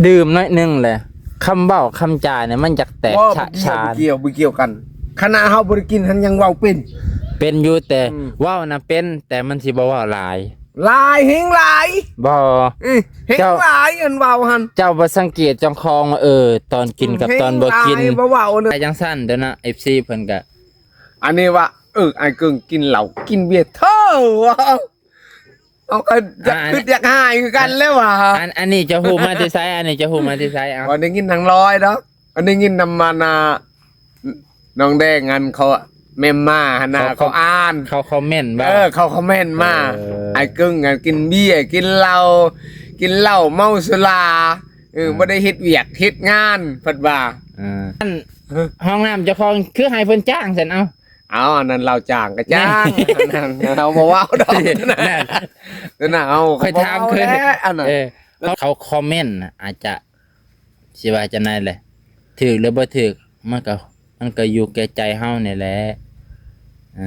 ດື່ມໜ້ອຍໜຶ່ງແຫຼະ ຄຳເວົ້າຄຳຈານີ້ມັນຢາກແຕກ ບໍ່ ຊະ ບໍ່ກ່ຽວ ຊານ ບໍ່ກ່ຽວ ບໍ່ກ່ຽວກັນ. ຂະໜາດເຮົາບໍ່ໄດ້ກິນຫັ້ນຍັງເວົ້າເປັນ. ເປັນຢູ່ ແຕ່ ອືມ ເວົ້ານະເປັນ ແຕ່ມັນຊິບໍ່ເວົ້າຫຼາຍ. ຫຼາຍ ແຮງຫຼາຍ. ບໍ່ ເອີ ແຮງ ເຈົ້າ ຫຼາຍ ອັນເວົ້າຫັ້ນ. ເຈົ້າບໍ່ສັງເກດເຈົ້າຂອງວ່າ ເອີ ຕອນກິນກັບ ອືມ ຕອນບໍ່ກິນ ແຮງຫຼາຍ ບໍ່ເວົ້າເລີຍ. ຈັ່ງຊັ້ນເດີນະ ເອັຟຊີ ເພິ່ນກະ ອັນນີ້ວ່າ ເອີ ອ້າຍເກິ່ງກິນເຫຼົ້າກິນເບຍເທີ ເຮົາກໍຢາກ ອ່າ ຄຶດຢາກຫາຍຄືກັນແລ້ວວ່າ. ອັນ ອັນນີ້ເຈົ້າຮູ້ມາແຕ່ໃສ? ອັນນີ້ເຈົ້າຮູ້ມາແຕ່ໃສ? ເອົາ ບໍ່ໄດ້ຍິນທາງລອຍດອກ ອັນໄດ້ຍິນນຳ ອັນນ່າ ນ້ອງແດງ ອັນເຂົາເມັມມາຫັ້ນນະ ເຂົາ ເຂົາອ່ານ ເຂົາຄອມເມັນບໍ່? ເອີ ເຂົາຄອມເມັນມາ ເອີ ອ້າຍເກິ່ງ ອັນກິນເບຍ ກິນເຫຼົ້າ ກິນເຫຼົ້າເມົາສຸລາ ເອີ ເອີ ບໍ່ໄດ້ເຮັດວຽກເຮັດງານ ເພິ່ນວ່າ. ເອີ ອັນ ເອີ ຫ້ອງນ້ຳເຈົ້າຂອງຄືໃຫ້ເພິ່ນຈ້າງຊັ້ນ ເອົາ? ເອົາ ອັນນັ້ນລາວຈ້າງກໍຈ້າງ ອັນນັ້ນເຮົາບໍ່ເວົ້າດອກ ນັ້ນ ນັ້ນເຮົາ ຂ້ອຍຖາມ ບໍ່ເວົ້າ ເຄີຍ ແຫຼະ ອັນນັ້ນ ເອີ ເຂົາຄອມເມັນອາດຈະ ຊິວ່າຈັ່ງໃດແຫຼະ ຖືກຫຼືບໍ່ຖືກ ມັນກໍ ມັນກໍຢູ່ແກ່ໃຈເຮົານີ້ແຫຼະ. ເອີ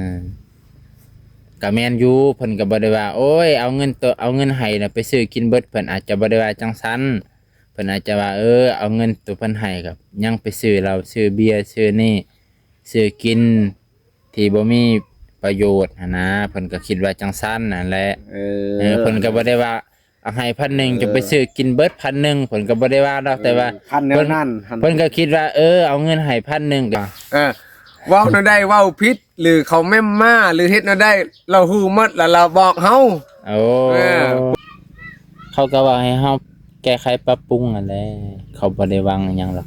ກໍແມ່ນຢູ່ ເພິ່ນກໍບໍ່ໄດ້ວ່າ ໂອ້ຍ ເອົາເງິນໂຕ ເອົາເງິນໃຫ້ນະໄປຊື້ກິນເບິດ ເພິ່ນອາດຈະບໍ່ໄດ້ວ່າຈັ່ງຊັ້ນ. ເພິ່ນອາດຈະວ່າ ເອີ ເອົາເງິນໂຕເພິ່ນໃຫ້ກໍຍັງໄປຊື້ເຫຼົ້າ ຊື້ເບຍ ຊື້ນີ້ ຊື້ກິນທີ່ບໍ່ມີປະໂຫຍດຫັ້ນນະ ເພິ່ນກໍຄິດວ່າຈັ່ງຊັ້ນຫັ້ນແຫຼະ. ເອີ ເອີ ເພິ່ນກໍບໍ່ໄດ້ວ່າເອົາໃຫ້ພັນໜຶ່ງ ເອີ ຈະໄປຊື້ກິນເບິດພັນໜຶ່ງ ເພິ່ນກໍບໍ່ໄດ້ວ່າດອກ ເອີ ແຕ່ວ່າ ຄັນແນວນັ້ນ ເພິ່ນ ເພິ່ນກໍຄິດວ່າ ເອີ ເອົາເງິນໃຫ້ພັນໜຶ່ງກໍ ເອີ ເວົ້າແນວໃດເວົ້າຜິດ ຫຼືເຂົາເມັມມາ ຫຼືເຮັດແນວໃດ ລາວຮູ້ໝົດ ແລ້ວລາວບອກເຮົາ. ໂອ້ ເອີ ເຂົາກໍເວົ້າໃຫ້ເຮົາແກ້ໄຂປັບປຸງຫັ້ນແຫຼະ ເຂົາບໍ່ໄດ້ຫວັງຫຍັງດອກ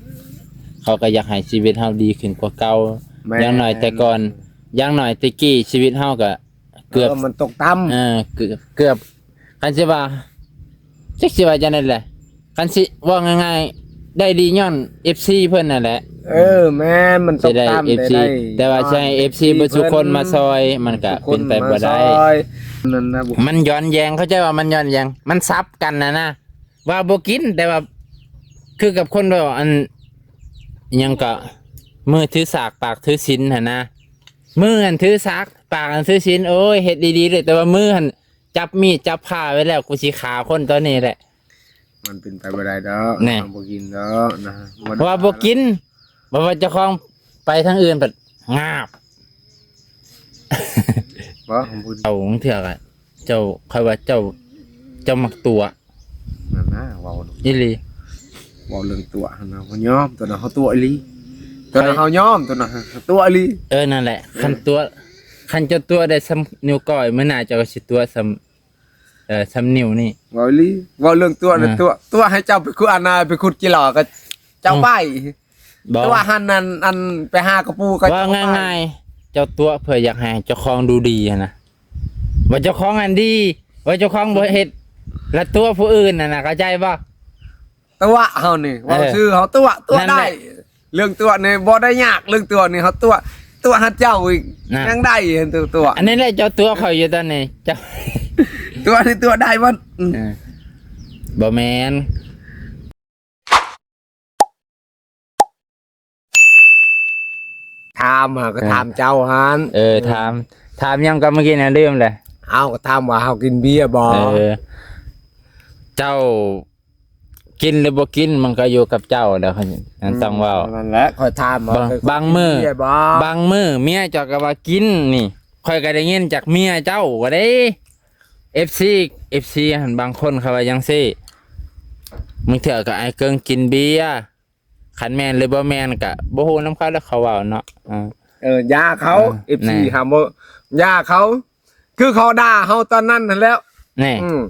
ເຂົາກໍຢາກໃຫ້ຊີວິດເຮົາດີຂຶ້ນກວ່າເກົ່າ. ແມ່ນ ຢ່າງໜ້ອຍແຕ່ກ່ອນ ຢ່າງໜ້ອຍແຕ່ກີ້ຊີວິດເຮົາກໍເກືອບ ເອີ ມັນຕົກຕ່ຳ ເອີ ເກືອບ ເກືອບ ຄັນຊິວ່າ ຈັກຊິວ່າຈັ່ງໃດແຫຼະ ຄັນຊິເວົ້າງ່າຍໆ ໄດ້ດີຍ້ອນເອັຟຊີເພິ່ນນັ້ນແຫຼະ. ເອີ ແມ່ນ ມັນຕົກຕ່ຳ ຊິໄດ້ເອັຟຊີ ໄດ້ ແຕ່ວ່າຊິໃຫ້ເອັຟຊີເບິດທຸກຄົນມາຊ່ອຍ ມັນກະເປັນໄປບໍ່ໄດ້. ມັນຍ້ອນແຍ້ງ ເຂົ້າໃຈວ່າມັນຍ້ອນແຍ້ງ ມັນສັບກັນນະນະ ວ່າບໍ່ກິນ ແຕ່ວ່າ ຄືກັບຄົນເວົ້າ ອັນ ຫຍັງເກາະ ມືຖືສາກ ປາກຖືສິນຫັ້ນນະ ມືຫັ້ນຖືສາກ ປາກຫັ້ນຖືສິນ ໂອ້ຍ ເຮັດດີໆເລີຍ ແຕ່ວ່າມືຫັ້ນ ຈັບມີດຈັບພ້າໄວ້ແລ້ວ ກູຊິຂ້າຄົນຕອນນີ້ແຫຼະ. ມັນເປັນໄປບໍ່ໄດ້ດອກ ແນ່ ເຮົາບໍ່ກິນດອກນະ ເພາະວ່າບໍ່ກິນ ບໍ່ວ່າເຈົ້າຂອງໄປທາງອື່ນພັດງາບ ບໍ່ ເຈົ້າ ບາງເທື່ອກໍ ເຈົ້າ ຂ້ອຍວ່າເຈົ້າ ເຈົ້າມັກຕົວະ ນັ້ນນະ ເວົ້າ ອີ່ຫຼີ ເວົ້າເລື່ອງຕົວະຫັ້ນນະ ເຮົາຍອມ ຕົວະນະ ເຮົາຕົວະອີ່ຫຼີ ຕົວະນະ ເຮົາຍອມ ຕົວະນະ ຕົວະອີ່ຫຼີ. ເອີ ນັ້ນແຫຼະ ເອີ ຄັນຕົວະ ຄັນເຈົ້າຕົວະໄດ້ສ່ຳນິ້ວກ້ອຍ ມື້ໜ້າເຈົ້າກໍຊິຕົວະສ່ຳ ເອີ ສ່ຳນິ້ວນີ້ ເວົ້າອີ່ຫຼີ ເວົ້າເລື່ອງຕົວະນະ ເອີ ຕົວະ ຕົວະໃຫ້ເຈົ້າໄປຂຸດ ອັນນະ ໄປຂຸດຈີ່ຫຼໍ່ກໍເຈົ້າ ເອີ ໄປ ບໍ່ ຕົວະຫັ້ນ ອັນ ອັນໄປຫາກະປູກໍ ເວົ້າງ່າຍໆ ເຈົ້າຕົວະເພື່ອຢາກໃຫ້ເຈົ້າຂອງດູດີຫັ້ນນະ ວ່າເຈົ້າຂອງອັນດີ ວ່າເຈົ້າຂອງບໍ່ເຮັດ ລະຕົວະຜູ້ອື່ນຫັ້ນນະ ເຂົ້າໃຈບໍ່? ຕົວະເຮົານີ້ ເອີ ເວົ້າຊື່ເຮົາຕົວະ ຕົວະ ນັ້ນແຫຼະ ໄດ້ ເລື່ອງຕົວະນີ້ບໍ່ໄດ້ຍາກ ເລື່ອງຕົວະນີ້ເຮົາຕົວະ ຕົວະຫາເຈົ້າອີກ ນັ້ນ ຍັງໄດ້ ຕົວະ ຕົວະ ອັນນີ້ແຫຼະ ເຈົ້າຕົວະຂ້ອຍຢູ່ຕອນນີ້ ເຈົ້າ ຕົວະນີ້ຕົວະໄດ້ໝົດ ອືມ ເອີ ບໍ່ແມ່ນ ຖາມຫາກໍ ເອີ ຖາມເຈົ້າຫັ້ນ ເອີ ເອີ ຖາມ ຖາມຫຍັງກໍເມື່ອກີ້ນະ ລືມແຫຼະ ເອົ້າ ກໍຖາມວ່າເຮົາກິນເບຍບໍ່ ເອີ ເຈົ້າ ກິນຫຼືບໍ່ກິນມັນກໍຢູ່ກັບເຈົ້າແຫຼະ ອືມ ຕ້ອງເວົ້າ ນັ້ນແຫຼະ ຂ້ອຍຖາມວ່າ ບາງ ບາງມື້ ເບຍບໍ່ ບາງມື້ເມຍເຈົ້າກໍວ່າກິນນີ້ ຂ້ອຍກໍໄດ້ຍິນຈາກເມຍເຈົ້າກໍໄດ້ ເອັຟຊີ ເອັຟຊີຫັ້ນ ບາງຄົນເຂົາວ່າຈັ່ງຊີ້ ບາງເທື່ອກໍອ້າຍເກິ່ງກິນເບຍ ຄັນແມ່ນຫຼືບໍ່ແມ່ນກະບໍ່ຮູ້ນຳເຂົາແລ້ວ ເຂົາເວົ້າເນາະ ເອີ ເອີ ຢ່າເຂົາ ເອີ ເອັຟຊີ ນະ ຫາບໍ່ ຢ່າເຂົາ ຄືເຂົາດ່າເຮົາຕອນນັ້ນຫັ້ນແຫຼ້ວ ນີ້ ອືມ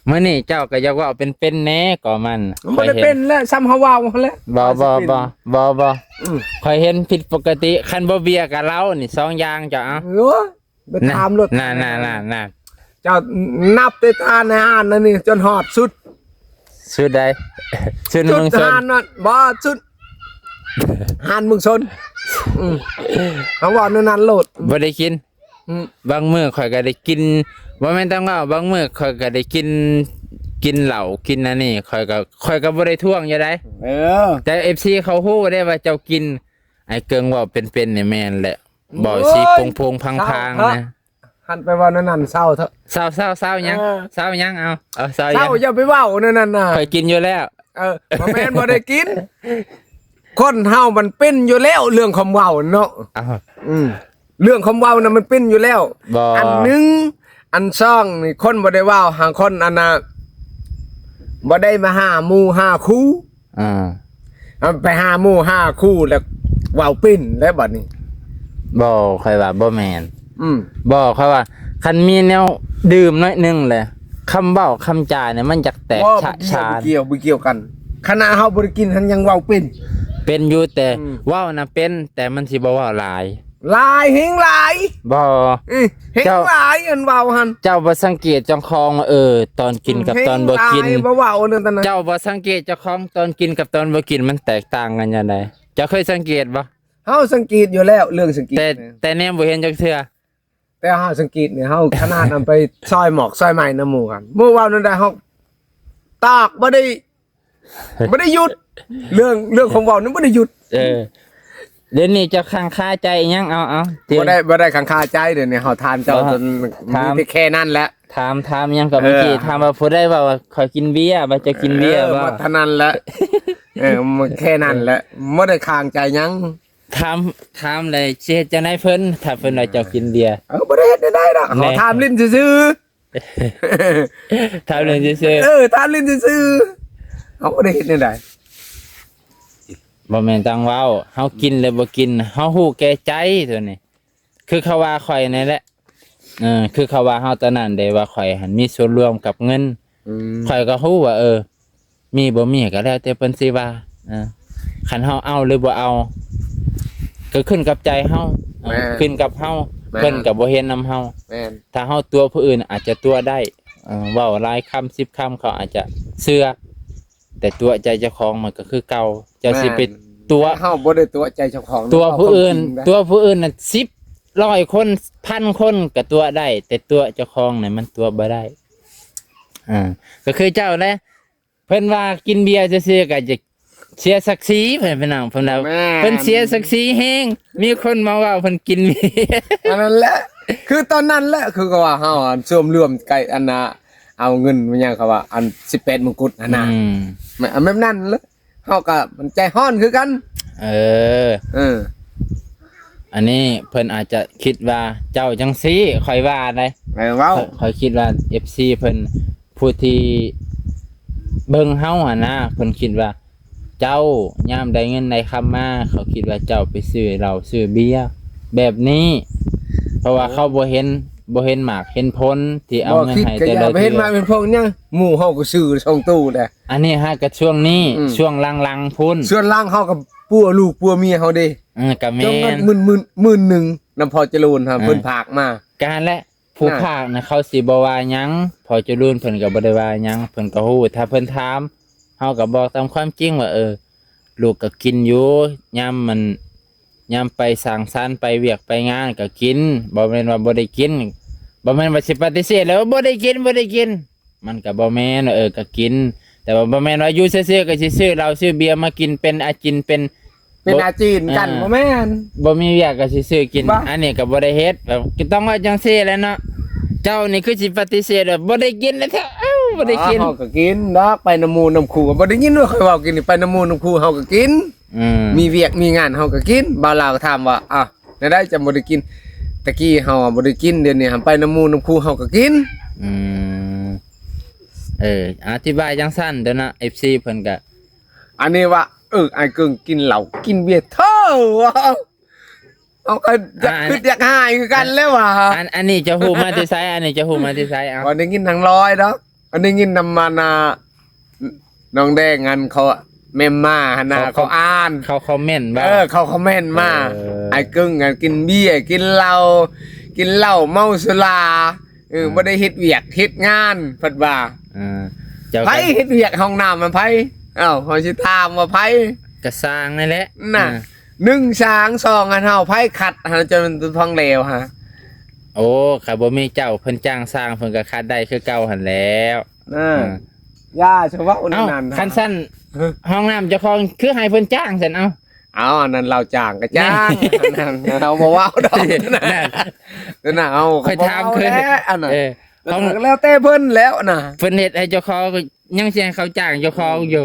ມື້ນີ້ເຈົ້າກໍຢາກເວົ້າເປັນໆແດ່ກໍມັນ ມັນບໍ່ໄດ້ເປັນແຫຼະ ສ່ຳເຮົາເວົ້າຫັ້ນແຫຼະ ບໍ່ ບໍ່ ບໍ່ ບໍ່ ບໍ່ ອືມ ຂ້ອຍເຫັນຜິດປົກກະຕິ ຄັນບໍ່ເບຍກັບເຫຼົ້ານີ້ ສອງຢ່າງເຈົ້າ ເອົາ ໂອ້ຍ ໄປຖາມໂລດ ນັ້ນໆໆໆ ເຈົ້ານັບແຕ່ທານໃນຮ້ານນັ້ນນີ້ ຈົນຮອດສຸດ ສຸດໃດ? ສຸດເມືອງຊົນ ທານນັ້ນ ບໍ່ ສຸດຮ້ານເມືອງຊົນ ອືມ ເຮົາເວົ້າແນວນັ້ນໂລດ ບໍ່ໄດ້ກິນ ອືມ ບາງມື້ຂ້ອຍກໍໄດ້ກິນ ບໍ່ແມ່ນຕ້ອງເວົ້າ ບາງມື້ຂ້ອຍກໍໄດ້ກິນ ກິນເຫຼົ້າ ກິນອັນນີ້ ຂ້ອຍກໍ ຂ້ອຍກໍບໍ່ໄດ້ທ້ວງຢູ່ໃດ ເອີ ແຕ່ເອັຟຊີເຂົາຮູ້ເດ້ວ່າເຈົ້າກິນ ອ້າຍເກິ່ງເວົ້າເປັນໆນີ້ແມ່ນແຫຼະ ເວົ້າຊິໂພງໆພັງໆນະ ຫັ້ນໄປເວົ້າແນວນັ້ນ ເຊົາເຖາະ ເຊົາ ເຊົາ ເຊົາຫຍັງ ເອີ ເຊົາຫຍັງ ເອົາ ເອົາ ເຊົາຫຍັງ ເຊົາ ຢ່າໄປເວົ້າແນວນັ້ນນະ ຂ້ອຍກິນຢູ່ແລ້ວ ເອີ ບໍ່ແມ່ນບໍ່ໄດ້ກິນ. ຄົນເຮົາມັນເປັນຢູ່ແລ້ວເລື່ອງຄວາມເວົ້າເນາະ. ອ້າວ ອືມ ເລື່ອງຄວາມເວົ້ານະມັນເປັນຢູ່ແລ້ວ. ບໍ່ ອັນໜຶ່ງ ອັນສອງນີ້ ຄົນບໍ່ໄດ້ເວົ້າຫາຄົນ ອັນນ່າ ບໍ່ໄດ້ມາຫາໝູ່ຫາຄູ່. ອ່າ ອັນໄປຫາໝູ່ຫາຄູ່ແລ້ວເວົ້າເປັນແລ້ວບັດນີ້. ບໍ່ ຂ້ອຍວ່າບໍ່ແມ່ນ. ອືມ ບໍ່ ຂ້ອຍວ່າຄັນມີແນວດື່ມໜ້ອຍໜຶ່ງແຫຼະ ຄຳເວົ້າຄຳຈານີ້ມັນຢາກແຕກ ບໍ່ ຊະ ບໍ່ກ່ຽວ ຊານ ບໍ່ກ່ຽວ ບໍ່ກ່ຽວກັນ. ຂະໜາດເຮົາບໍ່ໄດ້ກິນຫັ້ນຍັງເວົ້າເປັນ. ເປັນຢູ່ ແຕ່ ອືມ ເວົ້ານະເປັນ ແຕ່ມັນຊິບໍ່ເວົ້າຫຼາຍ. ຫຼາຍ ແຮງຫຼາຍ. ບໍ່ ອືມ ແຮງ ເຈົ້າ ຫຼາຍ ອັນເວົ້າຫັ້ນ. ເຈົ້າບໍ່ສັງເກດເຈົ້າຂອງວ່າ ເອີ ຕອນກິນກັບຕອນບໍ່ກິນ ແຮງຫຼາຍ ບໍ່ເວົ້າເລື່ອງຕອນນັ້ນ. ເຈົ້າບໍ່ສັງເກດເຈົ້າຂອງຕອນກິນກັບຕອນບໍ່ກິນ ມັນແຕກຕ່າງກັນຈັ່ງໃດ? ເຈົ້າເຄີຍສັງເກດບໍ່? ເຮົາສັງເກດຢູ່ແລ້ວ ເລື່ອງສັງເກດ ແຕ່ ແຕ່ແນມບໍ່ເຫັນຈັກເທື່ອ. ແຕ່ເຮົາສັງເກດນີ້ ເຮົາຂະໜາດນຳໄປຊອຍໝອກຊອຍໄມ້ນຳໝູ່ຫັ້ນ ໝູ່ເວົ້າແນວໃດ ເຮົາຕອກບໍ່ໄດ້ ບໍ່ໄດ້ຢຸດ. ເລື່ອງ ເລື່ອງຄວາມເວົ້ານີ້ບໍ່ໄດ້ຢຸດ. ເອີ ດຽວນີ້ເຈົ້າຄ້າງຄາໃຈອີ່ຫຍັງ? ເອົາ ເອົາ ບໍ່ໄດ້ ບໍ່ໄດ້ຄ້າງຄາໃຈ. ດຽວນີ້ເຮົາຖາມເຈົ້າ ບໍ່ ຈົນ ຖາມ ມີແຕ່ແຄ່ນັ້ນແຫຼະ. ຖາມ ຖາມຫຍັງກໍ ເອີ ເມື່ອກີ້ ຖາມວ່າຜູ້ໃດເວົ້າວ່າຂ້ອຍກິນເບຍ ວ່າເຈົ້າກິນເບຍ ເອີ ບໍ່? ວ່າເທົ່ານັ້ນແຫຼະ. ເອີ ມັນແຄ່ນັ້ນແຫຼະ ບໍ່ໄດ້ຄ້າງໃຈຫຍັງ. ຖາມ ຖາມແລ້ວຊິເຮັດຈັ່ງໃດເພິ່ນ ຖ້າເພິ່ນວ່າເຈົ້າກິນເບຍ? ເອີ ບໍ່ໄດ້ເຮັດແນວໃດດອກ ເຮົາຖາມຫຼິ້ນຊື່ໆ. ຖາມຫຼິ້ນຊື່ໆ. ເອີ ຖາມຫຼິ້ນຊື່ໆ ເຮົາບໍ່ໄດ້ເຮັດແນວໃດ. ບໍ່ແມ່ນຕ້ອງເວົ້າ ເຮົາກິນຫຼືບໍ່ກິນ ເຮົາຮູ້ແກ່ໃຈໂຕນີ້. ຄືເຂົາວ່າຂ້ອຍນັ້ນແຫຼະ ເອີ ຄືເຂົາວ່າເຮົາຕອນນັ້ນເດ້ ວ່າຂ້ອຍຫັ້ນມີສ່ວນຮ່ວມກັບເງິນ. ອືມ ຂ້ອຍກໍຮູ້ວ່າ ເອີ ມີບໍ່ມີກໍແລ້ວແຕ່ເພິ່ນຊິວ່າ. ເອີ ຄັນເຮົາເອົາຫຼືບໍ່ເອົາ ກໍຂຶ້ນກັບໃຈເຮົາ. ແມ່ນ ຂຶ້ນກັບເຮົາ. ແມ່ນ ເພິ່ນກໍບໍ່ເຫັນນຳເຮົາ. ແມ່ນ ຖ້າເຮົາຕົວະຜູ້ອື່ນອາດຈະຕົວະໄດ້. ເອີ ເວົ້າຫຼາຍຄຳສິບຄຳ ເຂົາອາດຈະເຊື່ອ ແຕ່ຕົວະໃຈເຈົ້າຂອງມັນກໍຄືເກົ່າ. ເຈົ້າຊິໄປ ແມ່ນ ຕົວະ ເຮົາບໍ່ໄດ້ຕົວະໃຈເຈົ້າຂອງ ຕົວະຜູ້ອື່ນ ເວົ້າຄວາມຈິງນະ. ຕົວະຜູ້ອື່ນນະ ສິບ ຮ້ອຍຄົນ ພັນຄົນກໍຕົວະໄດ້ ແຕ່ຕົວະເຈົ້າຂອງນີ້ມັນຕົວະບໍ່ໄດ້. ອ່າ ກໍຄືເຈົ້າແຫຼະ ເພິ່ນວ່າກິນເບຍຊື່ໆ ກໍຈະເສຍສັກສີ ເພິ່ນ ພີ່ນ້ອງ ເພິ່ນວ່າ ແມ່ນ ເພິ່ນເສຍສັກສີແຮງ ມີຄົນມາເວົ້າເພິ່ນກິນເບຍ. ອັນນັ້ນແຫຼະ ຄືຕອນນັ້ນແຫຼະ ຄືກໍວ່າເຮົາ ອັນ ສ່ວມລວມໄກ່ ອັນນ່າ ເອົາເງິນມາຫຍັງ ເຂົາວ່າ ອັນ ສິບແປດມົງກຸດຫັ້ນນະ. ອືມ ແມ່ນ ແບບນັ້ນເລີຍ ເຮົາກໍມັນໃຈຮ້ອນຄືກັນ. ເອີ ເອີ ອັນນີ້ເພິ່ນອາດຈະຄິດວ່າເຈົ້າຈັ່ງຊີ້ ຂ້ອຍວ່າໄດ໋. ເອີ ເວົ້າ ຂ້ອຍ ຂ້ອຍຄິດວ່າເອັຟຊີເພິ່ນ ຜູ້ທີ່ເບິ່ງເຮົາຫັ້ນນະ ເພິ່ນຄິດວ່າເຈົ້າຍາມໄດ້ເງິນໄດ້ຄຳມາ ເຂົາຄິດວ່າເຈົ້າໄປຊື້ເຫຼົ້າຊື້ເບຍແບບນີ້ ເພາະວ່າເຂົາບໍ່ເຫັນ ບໍ່ເຫັນໝາກເຫັນຜົນທີ່ເອົາເງິນໃຫ້ແຕ່ລະເທື່ອ. ບໍ່ຄິດກໍຢ່າໄປເຫັນໝາກເຫັນຜົນຫຍັງ ໝູ່ເຮົາກໍຊື້ສອງຕູ້ແຫຼະ. ອັນນີ້ຫາກະຊ່ວງນີ້ ອືມ ຊ່ວງຫຼັງໆພຸ້ນ ຊ່ວງຫຼັງເຮົາກໍປົວລູກປົວເມຍເຮົາເດ້. ເອີ ກະແມ່ນ ຈົນເງິນໝື່ນ ໝື່ນ ໝື່ນໜຶ່ງນຳພໍ່ຈະລູນຫັ້ນ ເອີ ເພິ່ນຝາກມາ. ກະຫັ້ນແຫຼະ ຜູ້ ນະ ຝາກນະ ເຂົາຊິບໍ່ວ່າຫຍັງ ພໍ່ຈະລູນເພິ່ນກໍບໍ່ໄດ້ວ່າຫຍັງ ເພິ່ນກໍຮູ້ ຖ້າເພິ່ນຖາມ ເຮົາກໍບອກຕາມຄວາມຈິງວ່າ ເອີ ລູກກໍກິນຢູ່ ຍາມມັນ ຍາມໄປສັງສັນ ໄປວຽກໄປງານກໍກິນ ບໍ່ແມ່ນວ່າບໍ່ໄດ້ກິນ. ບໍ່ແມ່ນວ່າຊິປະຕິເສດແລ້ວວ່າບໍ່ໄດ້ກິນ ບໍ່ໄດ້ກິນ ມັນກໍບໍ່ແມ່ນວ່າ ເອີ ກໍກິນ ແຕ່ວ່າບໍ່ແມ່ນວ່າຢູ່ຊື່ໆ ກໍຊິຊື້ເຫຼົ້າຊື້ເບຍມາກິນເປັນອາຈິນ ເປັນ ເປັນ ບໍ່ ອາຈີນກັນ ເອີ ບໍ່ແມ່ນ ບໍ່ມີວຽກກໍຊິຊື້ກິນ ບໍ່ ອັນນີ້ກໍບໍ່ໄດ້ເຮັດ ແບບກໍຕ້ອງວ່າຈັ່ງຊີ້ແຫຼະເນາະ. ເຈົ້ານີ້ຄືຊິປະຕິເສດແບບບໍ່ໄດ້ກິນແລ້ວແທ້. ເອົ້າ ບໍ່ໄດ້ກິນ ເຮົາກໍກິນດອກ ໄປນຳໝູ່ນຳຄູ່ ບໍ່ໄດ້ຍິນວ່າຂ້ອຍເວົ້າກິນນີ້ ໄປນຳໝູ່ນຳຄູ່ເຮົາກໍກິນ. ອືມ ມີວຽກມີງານເຮົາກໍກິນ. ບ່າວລາວກໍຖາມວ່າ ອາ ແນວໃດຈັ່ງບໍ່ໄດ້ກິນ? ຕະກີ້ເຮົາບໍ່ໄດ້ກິນ ດຽວນີ້ຫາໄປນຳໝູ່ນຳຄູ່ເຮົາກໍກິນ. ອືມ ເອີ ອະທິບາຍຈັ່ງຊັ້ນເດີເນາະ ເອັຟຊີເພິ່ນກະ ອັນນີ້ວ່າ ເອີ ອ້າຍເກິ່ງກິນເຫຼົ້າກິນເບຍເທີ ເຮົາກໍຢາກ ອ່າ ຄຶດຢາກຫາຍຄືກັນແລ້ວວ່າ. ອັນ ອັນນີ້ເຈົ້າຮູ້ມາແຕ່ໃສ? ອັນນີ້ເຈົ້າຮູ້ມາແຕ່ໃສ? ເອົາ ບໍ່ໄດ້ຍິນທາງລອຍດອກ ອັນນີ້ຍິນນຳ ອັນນ່າ ນ້ອງແດງ ອັນເຂົາເມັມມາຫັ້ນນະ ເຂົາ ເຂົາອ່ານ ເຂົາຄອມເມັນບໍ່? ເອີ ເຂົາຄອມເມັນມາ ເອີ ອ້າຍເກິ່ງ ອັນກິນເບຍ ກິນເຫຼົ້າ ກິນເຫຼົ້າເມົາສຸລາ ເອີ ເອີ ບໍ່ໄດ້ເຮັດວຽກເຮັດງານ ເພິ່ນວ່າ. ເອີ ເຈົ້າ ໃຜເຮັດວຽກຫ້ອງນ້ຳມັນໃຜ? ເອົ້າ ເຮົາຊິຖາມວ່າໃຜ? ກະຊ່າງນັ້ນແຫຼະ ນະ ເອີ ໜຶ່ງຊ່າງ ສອງ ອັນເຮົາໃຜຂັດຫັ້ນ ຈົນມັນພັງແຫຼວຫາ. ໂອ້ ຄັນບໍ່ມີເຈົ້າ ເພິ່ນຈ້າງຊ່າງ ເພິ່ນກໍຂັດໄດ້ຄືເກົ່າຫັ້ນແຫຼ້ວ ນະ ເອີ ຢ່າຊະເວົ້າ ເອົ້າ ນັ້ນ ຄັນຊັ້ນ ຮະ ຫ້ອງນ້ຳເຈົ້າຂອງຄືໃຫ້ເພິ່ນຈ້າງຊັ້ນ? ເອົ້າ ເອົາ ອັນນັ້ນລາວຈ້າງກໍຈ້າງ ຫັ້ນ ອັນນັ້ນເຮົາບໍ່ເວົ້າດອກ ນັ້ນ ນັ້ນ ເອົາ ຂ້ອຍຖາມຄື ເຂົາບໍ່ເວົ້າແຫຼະ ອັນນັ້ນ ເອີ ຂອງ ແລ້ວແຕ່ເພິ່ນແລ້ວນະ ເພິ່ນເຮັດໃຫ້ເຈົ້າຂອງ ຍັງຊິໃຫ້ເຂົາຈ້າງເຈົ້າຂອງຢູ່.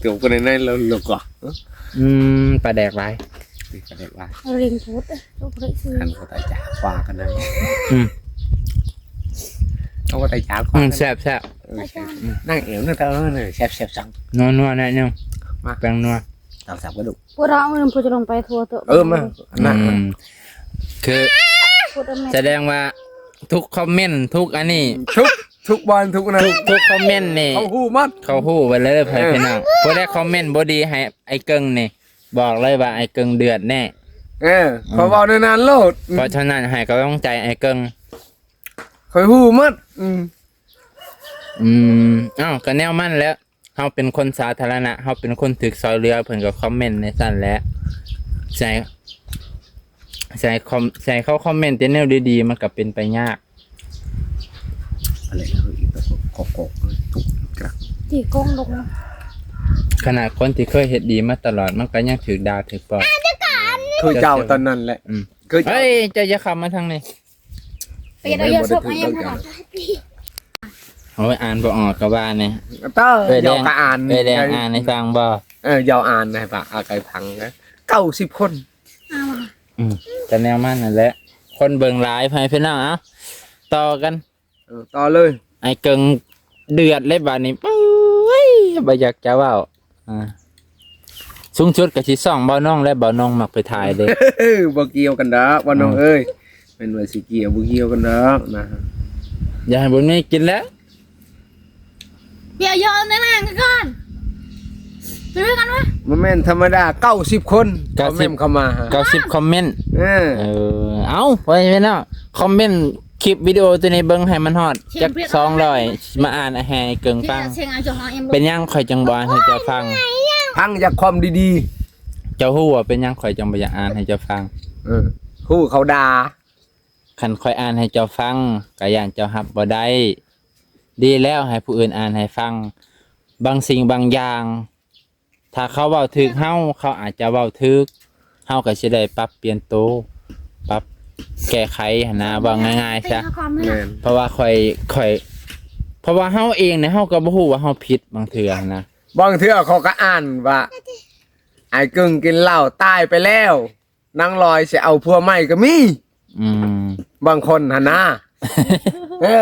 ໂຕຄົນໃນລາວ ລາວກໍ ອືມ ປາແດກຫຼາຍ ປາແດກຫຼາຍ ເລັ່ງໂພດເອີຍ ເຈົ້າບໍ່ໄດ້ຊື້ ຄັນເຂົາຕາຍຈາກຄວ້າກັນນະ ອືມ ເຂົາຕາຍຈາກຄວ້າ ອືມ ກັນ ແຊບໆ ເອີ ນາງເອວນະ ຕາເອີ ແຊບໆ ຈັ່ງ ນົວໆ ໜ້ອຍໜຶ່ງ ມາ ແປ້ງນົວ ຕຳສັບກະດູກ ພວກເຮົາເອີ ພວກຈະລົງໄປທົ່ວໂຕ ເອີ ມາ ອືມ ຄື ສະແດງວ່າທຸກຄອມເມັນ ທຸກອັນນີ້ ທຸກ ທຸກບ່ອນທຸກນັ້ນ ທຸກ ທຸກຄອມເມັນນີ້ ເຂົາຮູ້ໝົດ ເຂົາຮູ້ໄວ້ເລີຍ ເອີ ພີ່ນ້ອງ ຜູ້ໃດຄອມເມັນບໍ່ດີໃຫ້ອ້າຍເກິ່ງນີ້ ບອກເລີຍວ່າອ້າຍເກິ່ງເດືອດແນ່ ເອີ ອືມ ຂ້ອຍເວົ້າແນວນັ້ນໂລດ ເພາະສະນັ້ນໃຫ້ກຳລັງໃຈອ້າຍເກິ່ງ ຂ້ອຍຮູ້ໝົດ ອືມ ອືມ ເອົ້າ ກໍແນວມັນແຫຼະ ເຮົາເປັນຄົນສາທາລະນະ ເຮົາເປັນຄົນຖືກຊ່ອຍເຫຼືອ ເພິ່ນກໍຄອມເມັນໃນຊັ້ນແຫຼະ ໃສ່ ໃສ່ຄອມ ໃສ່ເຂົາຄອມເມັນແຕ່ແນວດີໆ ມັນກໍເປັນໄປຍາກ ອັນນີ້ຄືອີກຕົວກອກໆ ທຸກກະ ຕີກ້ອງລົງ ຂະໜາດຄົນທີ່ເຄີຍເຮັດດີມາຕະຫຼອດ ມັນກໍຍັງຖືກດ່າຖືກປ້ອຍ ຄືເຈົ້າຕອນນັ້ນແຫຼະ ອືມ ຄືເຈົ້າ ເອີຍ ເຈົ້າຢ່າເຂົ້າມາທາງນີ້ ປຽນເອົາຢາສອບໃຫ້ ໂອ້ຍ ອ່ານບໍ່ອອກກໍວ່າແນ່. ເອີ ເອີຍແດງ ເຈົ້າກໍອ່ານ ເອີຍແດງ ເອີຍ ອ່ານໃຫ້ຟັງບໍ່? ເອີ ເຈົ້າອ່ານໃຫ້ຟັງ ເອົາໃຫ້ຟັງນະ ເກົ້າສິບຄົນ. ອືມ ກໍແນວມັນນັ້ນແຫຼະ ຄົນເບິ່ງຫຼາຍ ພໍ່ແມ່ພີ່ນ້ອງ. ເອົາ ຕໍ່ກັນ. ເອີ ຕໍ່ເລີຍ. ອ້າຍເກິ່ງເດືອດເລີຍບາດນີ້ ປຶ້ຍ ບໍ່ຢາກຈະເວົ້າ. ອ່າ ສູງສຸດກໍຊິຊ່ອງເບົາໜອງແຫຼະ ເບົາໜອງມັກໄປຖ່າຍເດ້. ບໍ່ກ່ຽວກັນດອກເບົາໜອງເອີຍ. ແມ່ນວ່າຊິກ່ຽວ ບໍ່ກ່ຽວກັນດອກນະ. ຢ່າໃຫ້ບຸນມີກິນແລ້ວ. ປຽກຢອກໃນນາງກ່ອນ ໄປເບິ່ງກັນວະ. ບໍ່ແມ່ນທຳມະດາ ເກົ້າສິບຄົນ ເກົ້າສິບ ຄອມເມັນເຂົ້າມາ ເກົ້າສິບຄອມເມັນ. ເອີ ເອີ ເອົາ ໄວ້ເນາະ ຄອມເມັນຄລິບວິດີໂອຕົວນີ້ເບິ່ງໃຫ້ມັນຮອດຈັກສອງຮ້ອຍ ມາອ່ານໃຫ້ເກິ່ງຟັງ. ເປັນຫຍັງຂ້ອຍຈຶ່ງບໍ່ອ່ານໃຫ້ເຈົ້າຟັງ? ຟັງຈາກຄວາມດີໆ. ເຈົ້າຮູ້ວ່າເປັນຫຍັງຂ້ອຍຈຶ່ງບໍ່ຢາກອ່ານໃຫ້ເຈົ້າຟັງ? ເອີ ຮູ້ເຂົາດ່າ. ຄັນຂ້ອຍອ່ານໃຫ້ເຈົ້າຟັງ ກໍຢ້ານເຈົ້າຮັບບໍ່ໄດ້. ດີແລ້ວໃຫ້ຜູ້ອື່ນອ່ານໃຫ້ຟັງ. ບາງສິ່ງບາງຢ່າງ ຖ້າເຂົາເວົ້າຖືກເຮົາ ເຂົາອາດຈະເວົ້າຖືກ ເຮົາກໍຊິໄດ້ປັບປ່ຽນໂຕ ປັບແກ້ໄຂຫັ້ນນະ ເວົ້າງ່າຍໆຊະ. ແມ່ນ. ເພາະວ່າຂ້ອຍ ຂ້ອຍ ເພາະວ່າເຮົາເອງນີ້ ເຮົາກໍບໍ່ຮູ້ວ່າເຮົາຜິດບາງເທື່ອຫັ້ນນະ. ບາງເທື່ອເຂົາກໍອ່ານວ່າ ອ້າຍເກິ່ງກິນເຫຼົ້າຕາຍໄປແລ້ວ ນາງລອຍຊິເອົາຜົວໃໝ່ກໍມີ. ອືມ ບາງຄົນຫັ້ນນະ. ເອີ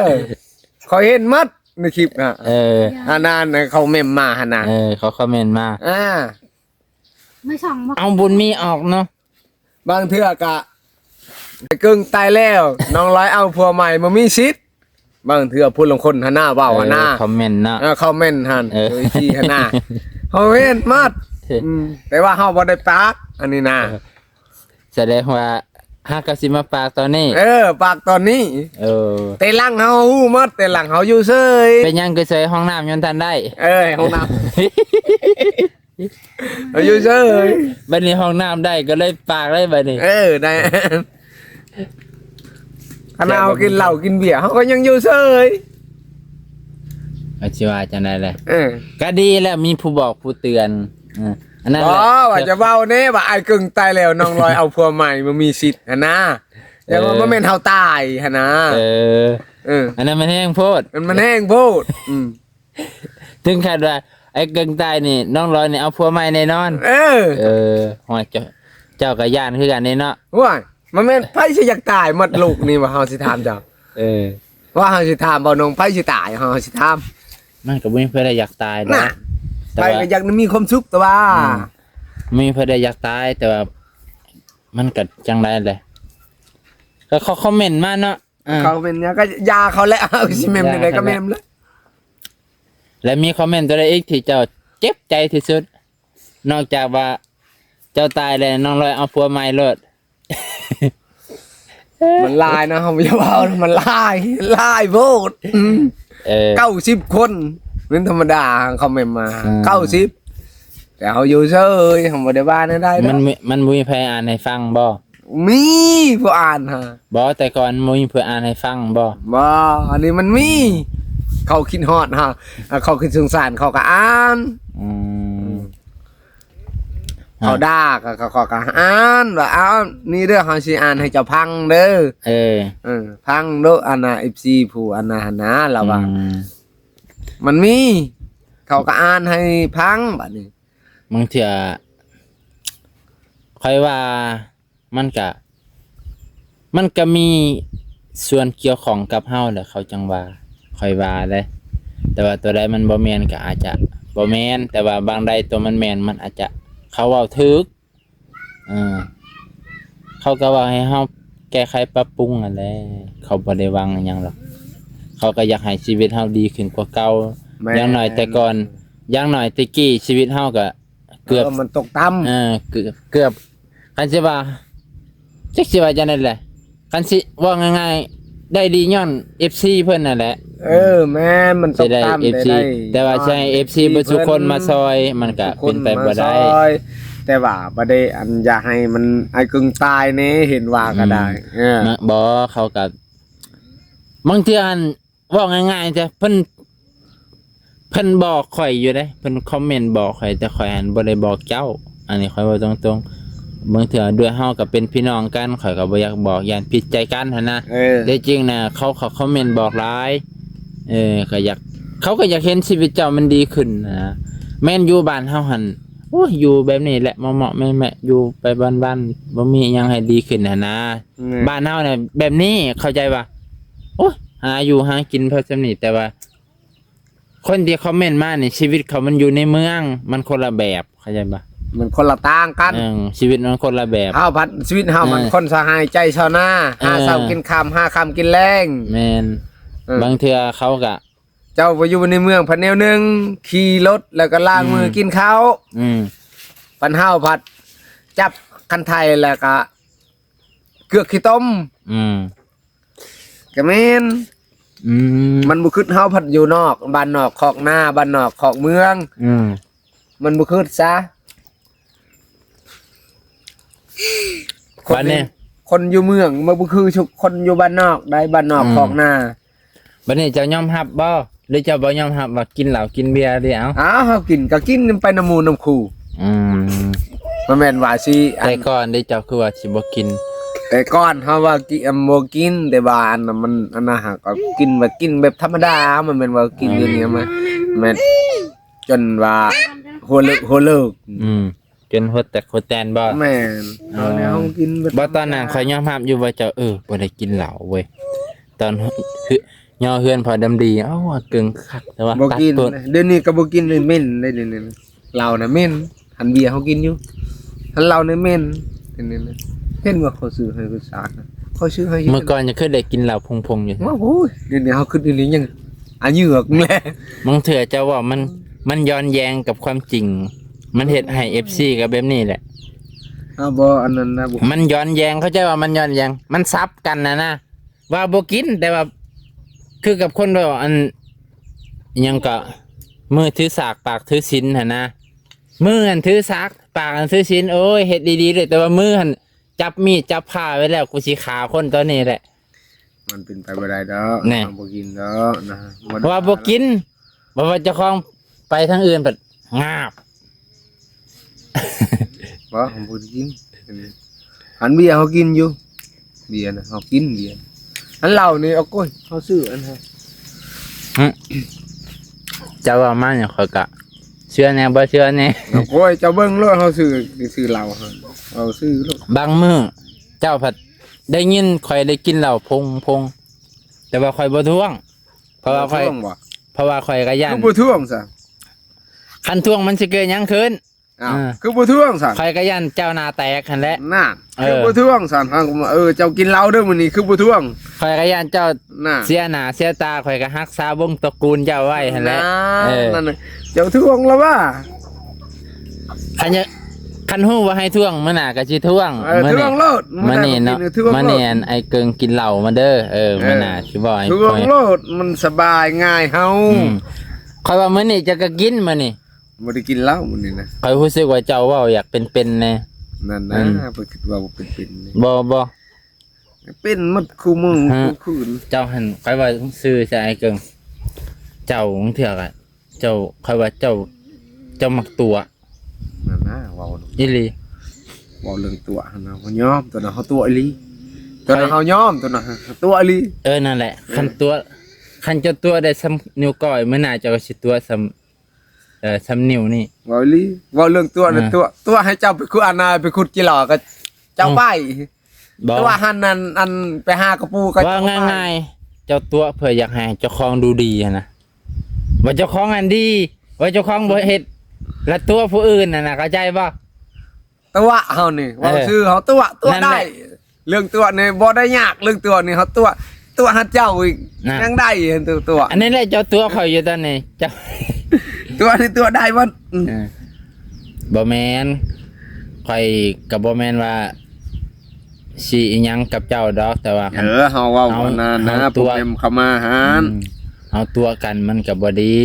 ຂ້ອຍເຫັນໝົດໃນຄລິບນະ. ເອີ ອັນນັ້ນເຂົາເມັມມາຫັ້ນນະ. ເອີ ເຂົາຄອມເມັນມາ. ອ່າ ເອົາບຸນມີອອກເນາະ. ບາງເທື່ອກະ ໄອ້ເກິ່ງຕາຍແລ້ວ ນ້ອງລອຍເອົາຜົວໃໝ່ ບໍ່ມີສິດ. ບາງເທື່ອຜູ້ລາງຄົນຫັ້ນນະ ເວົ້າຫັ້ນນະ ເອີ ຄອມເມັນເນາະ. ເອີ ຄອມເມັນຫັ້ນ ເອີ ເອີ ທີ່ຫັ້ນນະ ເຮົາເຫັນໝົດ. ອືມ ແຕ່ວ່າເຮົາບໍ່ໄດ້ປາກ ອັນນີ້ນະ. ເອີ ສະແດງວ່າຫາກະຊິມາປາກຕອນນີ້. ເອີ ປາກຕອນນີ້. ເອີ ແຕ່ຫຼັງເຮົາຮູ້ໝົດ ແຕ່ຫຼັງເຮົາຢູ່ເຊີຍ. ເປັນຫຍັງຄືໃສ່ຫ້ອງນ້ຳຍັງທັນໄດ້? ເອີ ຫ້ອງນ້ຳ ເຮົາຢູ່ເຊີຍ. ບັດນີ້ຫ້ອງນ້ຳໄດ້ກໍເລີຍປາກເລີຍບັດນີ້. ເອີ ໄດ້. ຄັນເຮົາກິນເຫຼົ້າກິນເບຍ ເຮົາກໍຍັງຢູ່ເຊີຍ. ເຮົາຊິວ່າຈັ່ງໃດແຫຼະ? ເອີ ກໍດີແລ້ວ ມີຜູ້ບອກຜູ້ເຕືອນ. ເອີ ອັນນັ້ນແຫຼະ. ບໍ່ ວ່າຈະເວົ້າແນ່ວ່າ ອ້າຍເກິ່ງຕາຍແລ້ວ ນ້ອງລອຍເອົາຜົວໃໝ່ ບໍ່ມີສິດຫັ້ນນະ. ແຕ່ວ່າ ເອີ ບໍ່ແມ່ນເຮົາຕາຍຫັ້ນນະ. ເອີ ເອີ ອັນນັ້ນມັນແຮງໂພດ ມັນ ມັນແຮງໂພດ. ອືມ ເຖິງຂັ້ນວ່າ ໄອ້ເກິ່ງຕາຍນີ້ ນ້ອງລອຍນີ້ເອົາຜົວໃໝ່ແນ່ນອນ. ເອີ ເອີ ໂອ້ຍ ເຈົ້າ ເຈົ້າກໍຢ້ານຄືກັນເດ້ເນາະ. ໂອ້ຍ ມັນແມ່ນ ໃຜຊິຢາກຕາຍໝົດໂລກນີ້ ວ່າເຮົາຊິຖາມເຈົ້າ. ເອີ ວ່າເຮົາຊິຖາມບໍ່ນ້ອງ ໃຜຊິຕາຍ ເຮົາຊິຖາມ. ມັນກໍບໍ່ມີຜູ້ໃດຢາກຕາຍດອກ ນະ ແຕ່ວ່າ ໃຜກໍຢາກມີຄວາມສຸກ ແຕ່ວ່າ ອືມ ມີຜູ້ໃດຢາກຕາຍ ແຕ່ວ່າມັນກໍຈັ່ງໃດແຫຼະ ກໍເຂົາຄອມເມັນມາເນາະ. ເອີ ເຂົາເປັນຫຍັງກໍຢ່າເຂົາແຫຼະ ເຮົາຊິເມັມຈັ່ງໃດກໍເມັມແຫຼະ. ແລະ ມີຄອມເມັນຕົວໃດອີກທີ່ເຈົ້າເຈັບໃຈທີ່ສຸດ? ນອກຈາກວ່າເຈົ້າຕາຍແລ້ວ ນ້ອງລອຍເອົາຜົວໃໝ່ໂລດ. ມັນຫຼາຍນະ ເຮົາຢ່າເວົ້ານະ ມັນຫຼາຍ ຫຼາຍໂພດ. ອືມ ເອີ ເກົ້າສິບຄົນ ເປັນທຳມະດາ ຄອມເມັນມາ ອືມ ເກົ້າສິບ ແຕ່ເຮົາຢູ່ເຊີຍ ເຮົາບໍ່ໄດ້ວ່າແນວໃດດອກ. ມັນມີ ມັນບໍ່ມີໃຜອ່ານໃຫ້ຟັງບໍ່? ມີຜູ້ອ່ານຫາ. ບໍ່ ແຕ່ກ່ອນບໍ່ມີຜູ້ອ່ານໃຫ້ຟັງບໍ່? ບໍ່ ອັນນີ້ມັນມີ ເຂົາຄິດຮອດເຮົາ ເຂົາຄິດສົງສານ ເຂົາກໍອ່ານ. ອືມ ເຂົາດ່າກໍ ເຂົາ ເຂົາກໍອ່ານວ່າ ເອົາ ນີ້ເດີ ເຮົາຊິອ່ານໃຫ້ເຈົ້າຟັງເດີ. ເອີ ເອີ ຟັງໂລດ ອັນນ່າ ເອັຟຊີ ຜູ້ອັນນ່າຫັ້ນນະ ລາວວ່າ ອືມ ມັນມີ ເຂົາກໍອ່ານໃຫ້ຟັງ ບາດນີ້. ບາງເທື່ອ ຂ້ອຍວ່າ ມັນກະ ມັນກະມີສ່ວນກ່ຽວຂ້ອງກັບເຮົາແຫຼະ ເຂົາຈັ່ງວ່າ ຂ້ອຍວ່າເດ້. ແຕ່ວ່າຕົວໃດມັນບໍ່ແມ່ນກະອາດຈະບໍ່ແມ່ນ ແຕ່ວ່າບາງໃດຕົວມັນແມ່ນ ມັນອາດຈະ ເຂົາເວົ້າຖືກ. ເອີ ເຂົາກໍເວົ້າໃຫ້ເຮົາແກ້ໄຂປັບປຸງຫັ້ນແຫຼະ ເຂົາບໍ່ໄດ້ຫວັງອີ່ຫຍັງດອກ. ເຂົາກໍຢາກໃຫ້ຊີວິດເຮົາດີຂຶ້ນກວ່າເກົ່າ. ແມ່ນ. ຢ່າງໜ້ອຍແຕ່ກ່ອນ ຢ່າງໜ້ອຍແຕ່ກີ້ຊີວິດເຮົາກໍ ເກືອບ ເອີ ມັນຕົກຕ່ຳ. ເອີ ເກືອບ ເກືອບ ຄັນຊິວ່າ ຈັກຊິວ່າຈັ່ງໃດແຫຼະ ຄັນຊິເວົ້າງ່າຍໆ ໄດ້ດີຍ້ອນເອັຟຊີເພິ່ນນັ້ນແຫຼະ. ເອີ ແມ່ນ ມັນຕົກຕ່ຳ ຊິໄດ້ເອັຟຊີ ແຕ່ວ່າຊິໃຫ້ເອັຟຊີເບິດສູ່ຄົນມາຊ່ອຍ ມັນກະເປັນໄປບໍ່ໄດ້. ແຕ່ວ່າບໍ່ໄດ້ ອັນ ຢ່າໃຫ້ມັນ ອ້າຍເກິ່ງຕາຍແດ່ ເຫັນວ່າກໍໄດ້. ອືມ ເອີ ບໍ່ ເຂົາກະ ບາງເທື່ອ ອັນ ເວົ້າງ່າຍໆ ແຕ່ເພິ່ນ ເພິ່ນບອກຂ້ອຍຢູ່ເດ້ ເພິ່ນຄອມເມັນບອກຂ້ອຍ ແຕ່ຂ້ອຍຫັ້ນບໍ່ໄດ້ບອກເຈົ້າ. ອັນນີ້ຂ້ອຍເວົ້າຕົງໆ ບາງເທື່ອດ້ວຍເຮົາກໍເປັນພີ່ນ້ອງກັນ ຂ້ອຍກໍບໍ່ຢາກບອກ ຢ້ານຜິດໃຈກັນຫັ້ນນະ. ເອີ ແຕ່ຈິງນະ ເຂົາ ເຂົາຄອມເມັນບອກຫຼາຍ ເອີ ກໍຢາກ ເຂົາກໍຢາກເຫັນຊີວິດເຈົ້າມັນດີຂຶ້ນນະ. ແມ່ນຢູ່ບ້ານເຮົາຫັ້ນ ໂອ້ຍ ຢູ່ແບບນີ້ແຫຼະ ເໝາະໆແມະໆ ຢູ່ໄປວັນໆ ບໍ່ມີຫຍັງໃຫ້ດີຂຶ້ນຫັ້ນນະ. ແມ່ນ ບ້ານເຮົານະແບບນີ້ ເຂົ້າໃຈບໍ່? ໂອ້ຍ ຫາຢູ່ຫາກິນພໍສ່ຳນີ້ ແຕ່ວ່າ ຄົນທີ່ຄອມເມັນມານີ້ ຊີວິດເຂົາມັນຢູ່ໃນເມືອງ ມັນຄົນລະແບບ ເຂົ້າໃຈບໍ່? ມັນຄົນລະຕ່າງກັນ ເອີ ຊີວິດມັນຄົນລະແບບ. ເຮົາພັດ ຊີວິດເຮົາມັນ ເອີ ຄົນຊາວໄຮ່ໃຈຊາວນາ ເອີ ຫາເຊົ້າກິນຄ່ຳ ຫາຄ່ຳກິນແລງ. ແມ່ນ ເອີ ບາງເທື່ອເຂົາກະ ເຈົ້າໄປຢູ່ໃນເມືອງພັດແນວໜຶ່ງ ຂີ່ລົດແລ້ວກໍລ້າງມື ອືມ ກິນເຂົ້າ. ອືມ ບັດເຮົາພັດຈັບຄັນໄຖແລ້ວກໍເກືອກຂີ້ຕົມ. ອືມ ກະແມ່ນ ອືມ ມັນບໍ່ຄຶດ ເຮົາພັດຢູ່ນອກ ບ້ານນອກຄອກນາ ບ້ານນອກຄອກເມືອງ. ອືມ ມັນບໍ່ຄຶດຊະ ຄົນ ບາດນີ້ ຄົນຢູ່ເມືອງມັນບໍ່ຄືຄົນຢູ່ບ້ານນອກໃດ໋ ບ້ານນອກ ອືມ ຄອກນາ. ບາດນີ້ເຈົ້າຍອມຮັບບໍ່ ຫຼືເຈົ້າບໍ່ຍອມຮັບວ່າກິນເຫຼົ້າກິນເບຍເດ? ເອົ້າ ອ້າວ ເຮົາກິນກໍກິນໄປນຳໝູ່ນຳຄູ່. ອືມ ບໍ່ແມ່ນວ່າຊິ ແຕ່ກ່ອນເດ ເຈົ້າຄືວ່າຊິບໍ່ກິນ? ແຕ່ກ່ອນເຮົາວ່າກິ ບໍ່ກິນ ແຕ່ວ່າອັນນັ້ນມັນ ອັນນັ້ນຫາກໍກິນແບບ ກິນແບບທຳມະດາ ມັນແມ່ນວ່າກິນຢູ່ນີ້ມາ ແມ່ນ ຈົນວ່າຫົວເລີກ ຫົວເລີກ. ອືມ ຈົນຫົວແຕກຫົວແຕນບໍ່? ແມ່ນ ອໍ ຕອນນີ້ເຮົາກິນແບບ ບໍ່ ຕອນນັ້ນຂ້ອຍຍອມຮັບຢູ່ວ່າເຈົ້າ ເອີ ບໍ່ໄດ້ກິນເຫຼົ້າເວີຍ ຕອນ ຍໍເຮືອນພໍ່ດຳດີ ເອົ້າ ເກິ່ງຄັກແຕ່ວ່າ ບໍ່ກິນ ດຽວນີ້ກໍບໍ່ກິນເລີຍ ເໝັນເດ້ ດຽວນີ້ເຫຼົ້ານະເໝັນ ອັນເບຍເຮົາກິນຢູ່ ອັນເຫຼົ້ານີ້ເໝັນ ດຽວນີ້ເຫັນວ່າເຂົາຊື້ໃຫ້ຄືສາກ ເຂົາຊື້ໃຫ້ຢູ່. ເມື່ອກ່ອນຍັງເຄີຍໄດ້ກິນເຫຼົ້າພົງໆຢູ່ ໂອ້ຍ ດຽວນີ້ເຮົາຄິດອີ່ຫຼີຍັງອາເຫຍື້ອກແຫຼະ. ບາງເທື່ອເຈົ້າເວົ້າມັນ ມັນຍ້ອນແຍ້ງກັບຄວາມຈິງ ມັນເຮັດໃຫ້ເອັຟຊີກໍແບບນີ້ແຫຼະ. ເອົາ ບໍ່ ອັນນັ້ນນະ ບໍ່ ມັນຍ້ອນແຍ້ງ ເຂົ້າໃຈວ່າມັນຍ້ອນແຍ້ງ ມັນສັບກັນນະນະ ວ່າບໍ່ກິນ ແຕ່ວ່າຄືກັບຄົນເວົ້າອັນ ຫຍັງກໍ ມືຖືສາກປາກຖືສິນຫັ້ນນະ ມືຫັ້ນຖືສາກ ປາກຫັ້ນຖືສິນ ໂອ້ຍ ເຮັດດີໆເລີຍ ແຕ່ວ່າມືຫັ້ນຈັບມີດຈັບພ້າໄວ້ແລ້ວ ກູຊິຂ້າຄົນຕອນນີ້ແຫຼະ. ມັນເປັນໄປບໍ່ໄດ້ດອກ ແນ່ ເຮົາບໍ່ກິນດອກນະ ບໍ່ ວ່າບໍ່ກິນ ບໍ່ວ່າເຈົ້າຂອງໄປທາງອື່ນພັດງາບ ບໍ່ ເຮົາບໍ່ໄດ້ກິນ ອັນເບຍເຮົາກິນຢູ່ ເບຍນະເຮົາກິນເບຍ ອັນເຫຼົ້ານີ້ ໂອ້ຍ ເຮົາຊື້ອັນ ຫຶ ເຈົ້າເວົ້າມານີ້ ຂ້ອຍກະເຊື່ອແດ່ບໍ່ເຊື່ອແດ່ ໂອ້ຍ ເຈົ້າເບິ່ງໂລດ ເຮົາຊື້ ຊື້ເຫຼົ້າ ເຮົາຊື້ໂລດ ບາງມື້ເຈົ້າພັດ ໄດ້ຍິນຂ້ອຍໄດ້ກິນເຫຼົ້າພົງໆ ແຕ່ວ່າຂ້ອຍບໍ່ທ້ວງ ເພາະວ່າຂ້ອຍ ບໍ່ທ້ວງບໍ່? ເພາະວ່າຂ້ອຍກໍຢ້ານ ຄືບໍ່ທ້ວງຊະ? ຄັນທ້ວງມັນຊິເກີດຫຍັງຂຶ້ນ? ອ້າວ ເອີ ຄືບໍ່ທ້ວງຊະ? ຂ້ອຍກໍຢ້ານເຈົ້າໜ້າແຕກຫັ້ນແຫຼະ ນັ້ນ ເອີ ຄືບໍ່ທ້ວງຊະ? ເຮົາກໍວ່າ ເອີ ເຈົ້າກິນເຫຼົ້າເດີມື້ນີ້ ຄືບໍ່ທ້ວງ? ຂ້ອຍກໍຢ້ານເຈົ້າ ນະ ເສຍໜ້າເສຍຕາ ຂ້ອຍກໍຮັກສາວົງຕະກູນເຈົ້າໄວ້ຫັ້ນແຫຼະ ນະ ເອີ ນັ້ນນະ ເຈົ້າທ້ວງລະຫວາ? ຄັນຢາກ ຄັນຮູ້ວ່າໃຫ້ທ້ວງ ມື້ໜ້າກໍຊິທ້ວງ ເອີ ມື້ນີ້ ທ້ວງໂລດ ມື້ນີ້ເນາະ ມື້ນີ້ອັນ ອ້າຍເກິ່ງກິນເຫຼົ້າມາເດີ ເອີ ເອີ ມື້ໜ້າຊິເວົ້າໃຫ້ ທ້ວງໂລດ ມັນສະບາຍງ່າຍເຮົາ ອືມ ຂ້ອຍວ່າມື້ນີ້ເຈົ້າກໍກິນ ມື້ນີ້ ບໍ່ໄດ້ກິນເຫຼົ້າມື້ນີ້ນະ ຂ້ອຍຮູ້ສຶກວ່າເຈົ້າເວົ້າຢາກເປັນໆແດ່ ນັ້ນນະ ອືມ ຂ້ອຍຄິດວ່າບໍ່ເປັນໆ ບໍ່ ບໍ່ ເປັນໝົດຄູ່ມື້ ຮະ ຄູ່ຄືນ ເຈົ້າຫັ້ນ ຂ້ອຍວ່າຊື່ຊະອ້າຍເກິ່ງ ເຈົ້າບາງເທື່ອກະ ເຈົ້າ ຂ້ອຍວ່າເຈົ້າ ເຈົ້າມັກຕົວະ ນັ້ນນະ ເວົ້າ ອີ່ຫຼີ ເວົ້າເລື່ອງຕົວະຫັ້ນນະ ເຮົາຍອມ ຕົວະນະ ເຮົາຕົວະອີ່ຫຼີ ຕົວະນະ ຂ້ອຍ ເຮົາຍອມ ຕົວະນະ ຕົວະອີ່ຫຼີ ເອີ ນັ້ນແຫຼະ ອືມ ຄັນຕົວະ ຄັນເຈົ້າຕົວະໄດ້ສ່ຳນິ້ວກ້ອຍ ມື້ໜ້າເຈົ້າກໍຊິຕົວະສ່ຳ ເອີ ສ່ຳນິ້ວນີ້ ເວົ້າອີ່ຫຼີ ເວົ້າເລື່ອງຕົວະນະ ເອີ ຕົວະ ຕົວະໃຫ້ເຈົ້າໄປຂຸດ ອັນນະ ໄປຂຸດຈີ່ຫຼໍ່ກໍເຈົ້າ ອືມ ໄປ ບໍ່ ຕົວະຫັ້ນ ອັນ ອັນ ໄປຫາກະປູກໍ ເວົ້າງ່າຍໆ ເຈົ້າຕົວະເພື່ອຢາກໃຫ້ເຈົ້າຂອງດູດີຫັ້ນນະ ວ່າເຈົ້າຂອງອັນດີ ວ່າເຈົ້າຂອງບໍ່ເຮັດ ລະຕົວະຜູ້ອື່ນຫັ້ນນະ ເຂົ້າໃຈບໍ່? ຕົວະເຮົານີ້ ເອີ ເວົ້າຊື່ເຮົາຕົວະ ຕົວະ ນັ້ນແຫຼະ ໄດ້ ເລື່ອງຕົວະນີ້ບໍ່ໄດ້ຍາກ ເລື່ອງຕົວະນີ້ເຮົາຕົວະ ຕົວະຫາເຈົ້າອີກ ນະ ຍັງໄດ້ ຕົວະ ຕົວະ ອັນນີ້ແຫຼະ ເຈົ້າຕົວະຂ້ອຍຢູ່ຕອນນີ້ ເຈົ້າ ຕົວະນີ້ຕົວະໄດ້ໝົດ ອືມ ເອີ ບໍ່ແມ່ນ ຂ້ອຍກໍບໍ່ແມ່ນວ່າຊິອີ່ຫຍັງກັບເຈົ້າດອກ ແຕ່ວ່າ ເອີ ເຮົາເວົ້າ ເຮົາ ອັນນັ້ນນະ ເຮົາຕົວະ ໂປຣແກຣມເຂົ້າມາຫັ້ນ ອືມ ເຮົາຕົວະກັນມັນກໍບໍ່ດີ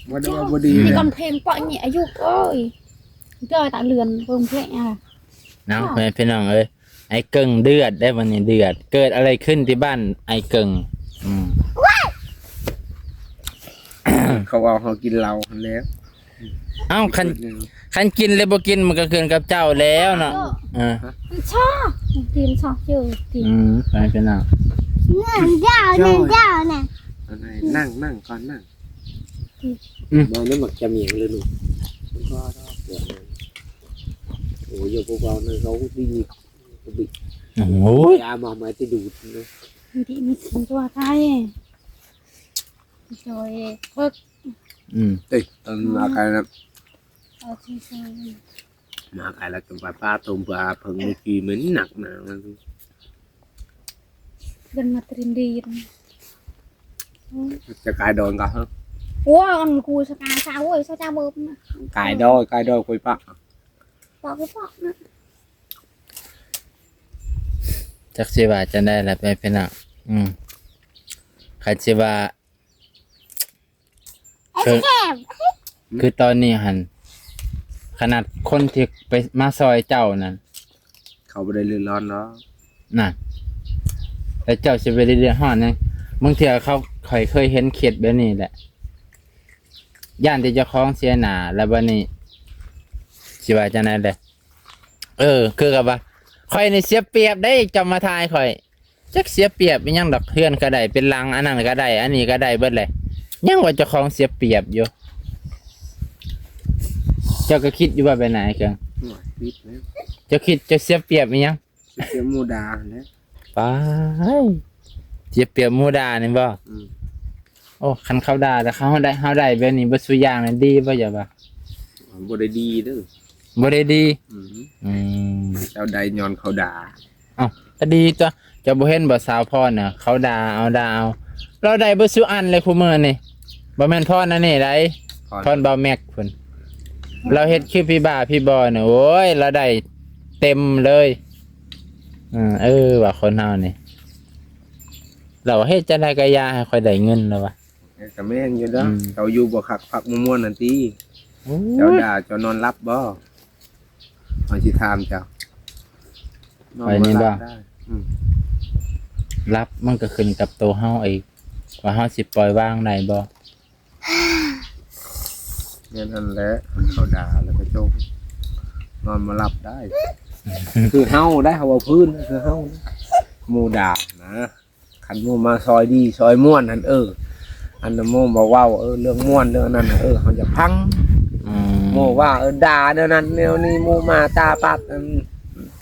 ບໍ່ໄດ້ວ່າບໍ່ດີ ໃຫ້ກຳແພງເປາະນີ້ອາຍຸເອີຍ ເອີຍ ຕາເລື່ອນເບິ່ງເພງອ່ະ ເນາະ ພໍ່ແມ່ພີ່ນ້ອງເອີຍ ອ້າຍເກິ່ງເດືອດໄດ໋ ວັນນີ້ເດືອດ ເກີດອະໄລຂຶ້ນທີ່ບ້ານອ້າຍເກິ່ງ? ອືມ ເຂົາເອົາເຮົາກິນເຫຼົ້າຫັ້ນແຫຼະ ເອົ້າ ຄັນ ຄັນກິນແລ້ວບໍ່ກິນ ມັນກໍຂຶ້ນກັບເຈົ້າແລ້ວເນາະ. ເອີ ມັນຊອກ ຕີນຊອກຢູ່ຕີນ. ອືມ ໄປເປັນເອົາ ນັ້ນເຈົ້າ ນັ້ນເຈົ້ານະ. ອັນນັ້ນ ນັ່ງ ນັ່ງກ່ອນ ນັ່ງ. ອືມ ມານຳໝາກຈະໝຽງເລີຍລູກ. ໂອ້ຍ ພວກເຮົານັ້ນເຂົາດີ ໂອ້ຍ ອາມາ ມາແຕ່ດູດເນາະ. ດີມີສິນຕົວໄທ ໂດຍເພິກ. ອືມ ເອີຍ ຕອນມາໄກນະ ເອົາຊິ ມາໄກແລ້ວ ຈະໄປປາຕົມປາເພິ່ງມື້ກີ້ ມັນໜັກໜາ ເດີນມາຕຣິນດີນ ຈະກາຍດອນກະ ໂອ້ຍ ອັນກູສະກາຍຊາ ໂອ້ຍ ຊາຈາເບີບນະ ກາຍດອຍ ກາຍດອຍ ກວຍປະ ປະກວຍປະນະ. ຈັກຊິວ່າຈັ່ງໃດລະ ແມ່ພີ່ນ້ອງ. ອືມ ຄັນຊິວ່າ ຄື ຄືຕອນນີ້ຫັ້ນ ຂະໜາດຄົນທີ່ໄປມາຊ່ອຍເຈົ້ານັ້ນ ເຂົາບໍ່ໄດ້ເດືອດຮ້ອນດອກ ນັ້ນ ແລ້ວເຈົ້າຊິໄປເດືອດຮ້ອນຫຍັງ? ບາງເທື່ອເຂົາ ຂ້ອຍເຄີຍເຫັນເຄສແບບນີ້ແຫຼະ ຢ້ານແຕ່ເຈົ້າຂອງເສຍໜ້າ ແລ້ວບາດນີ້ຊິວ່າຈັ່ງໃດເດ້? ເອີ ຄືກັບວ່າ ຂ້ອຍນີ້ເສຍປຽບເດ້ ເຈົ້າມາຖ່າຍຂ້ອຍ. ຈັກເສຍປຽບອີ່ຫຍັງດອກ ເຮືອນກໍໄດ້ເປັນຫຼັງ ອັນນັ້ນກໍໄດ້ ອັນນີ້ກໍໄດ້ເບິດແຫຼະ ຍັງວ່າເຈົ້າຂອງເສຍປຽບຢູ່. ເຈົ້າກໍຄິດຢູ່ວ່າແບບໃດ ອ້າຍເຄິ່ງ? ໂອ້ຍ ຜິດແລ້ວ ເຈົ້າຄິດເຈົ້າເສຍປຽບອີ່ຫຍັງ? ເສຍປຽບໝູ່ດ່າຫັ້ນແຫຼະ. ປາຍ ເສຍປຽບໝູ່ດ່ານີ້ບໍ່? ອືມ ໂອ້ ຄັນເຂົາດ່າແລ້ວເຮົາໄດ້ ເຮົາໄດ້ແບບນີ້ເບິດສູ່ຢ່າງນີ້ ດີບໍ່ເຈົ້າວ່າ? ບໍ່ໄດ້ດີເດີ ບໍ່ໄດ້ດີ. ອືມ ອືມ ເຈົ້າໄດ້ຍ້ອນເຂົາດ່າ. ເອົ້າ ກໍດີຕົວະ ເຈົ້າບໍ່ເຫັນບໍ່ ສາວພອນນະ ເຂົາດ່າເອົາ ດ່າເອົາ ລາວໄດ້ເບິດສູ່ອັນເລີຍຄູ່ມື້ນີ້. ບໍ່ແມ່ນພອນອັນນີ້ໃດ ພອນ ພອນບ່າວແມັກພຸ້ນ ລາວເຮັດຄລິບພີ່ບ້າພີ່ບອນະ ໂອ້ຍ ລາວໄດ້ເຕັມເລີຍ. ເອີ ວ່າຄົນເຮົານີ້ ລາວເຮັດຈັ່ງໃດກໍຢ່າໃຫ້ຂ້ອຍໄດ້ເງິນ ລາວວ່າ. ເອີ ກໍແມ່ນຢູ່ດອກ. ອືມ ເຈົ້າຢູ່ບໍ່ຄັກພັກບໍ່ມ່ວນຫັ້ນຕິ. ໂອ້ຍ ເຈົ້າດ່າເຈົ້ານອນຫຼັບບໍ່? ຂ້ອຍຊິຖາມເຈົ້າ ນອນບໍ່ຫຼັບໄດ້. ອືມ ຫຼັບມັນກໍຂຶ້ນກັບໂຕເຮົາເອງ ວ່າເຮົາຊິປ່ອຍວາງໄດ້ບໍ່. ແມ່ນຫັ້ນແຫຼະ ຄັນເຂົາດ່າແລ້ວກໍຈົບ ນອນບໍ່ຫຼັບໄດ້. ຄືເຮົາໄດ໋ ເຮົາເວົ້າພື້ນ ຄືເຮົາ ໝູ່ດ່ານະ. ຄັນໝູ່ມາຊ່ອຍດີຊ່ອຍມ່ວນຫັ້ນ ເອີ ອັນນັ້ນໝູ່ມາເວົ້າ ເອີ ເລື່ອງມ່ວນເລື່ອງນັ້ນ ເອີ ເຮົາຢາກຟັງ. ອືມ ໝູ່ວ່າ ເອີ ດ່າແນວນັ້ນແນວນີ້ ໝູ່ມາຕາປັດ. ອັນ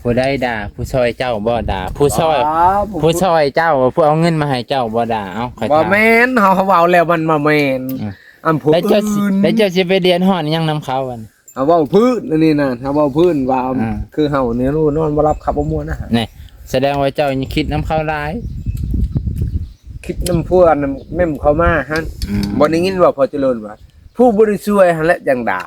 ຜູ້ໃດດ່າ? ຜູ້ຊ່ອຍເຈົ້າບໍ່ດ່າ? ຜູ້ຊ່ອຍ ບໍ່ ຜູ້ຊ່ອຍເຈົ້າ ຜູ້ເອົາເງິນມາໃຫ້ເຈົ້າບໍ່ດ່າ? ເອົ້າ ຂ້ອຍຖາມ. ບໍ່ແມ່ນ ເຮົາ ເຮົາເວົ້າແລ້ວມັນບໍ່ແມ່ນ. ອືມ ອັນຜູ້ອື່ນ ແລ້ວເຈົ້າຊິ ແລ້ວເຈົ້າຊິໄປເດືອດຮ້ອນຫຍັງນຳເຂົາ? ອັນ ເຮົາເວົ້າພື້ນອັນນີ້ນະ ເຮົາເວົ້າພື້ນວ່າ ອືມ ຄືເຮົານີ້ນອນບໍ່ຫຼັບຂັບບໍ່ມ່ວນນະ. ນີ້ ສະແດງວ່າເຈົ້າຍັງຄິດນຳເຂົາຫຼາຍ ຄິດນຳພວກອັນແມ່ນເຂົາມາຫັ້ນ. ອືມ ບໍ່ໄດ້ຍິນວ່າພໍ່ຈະເລີນວ່າ ຜູ້ບໍ່ໄດ້ຊ່ວຍຫັ້ນແຫຼະຈັ່ງດ່າ.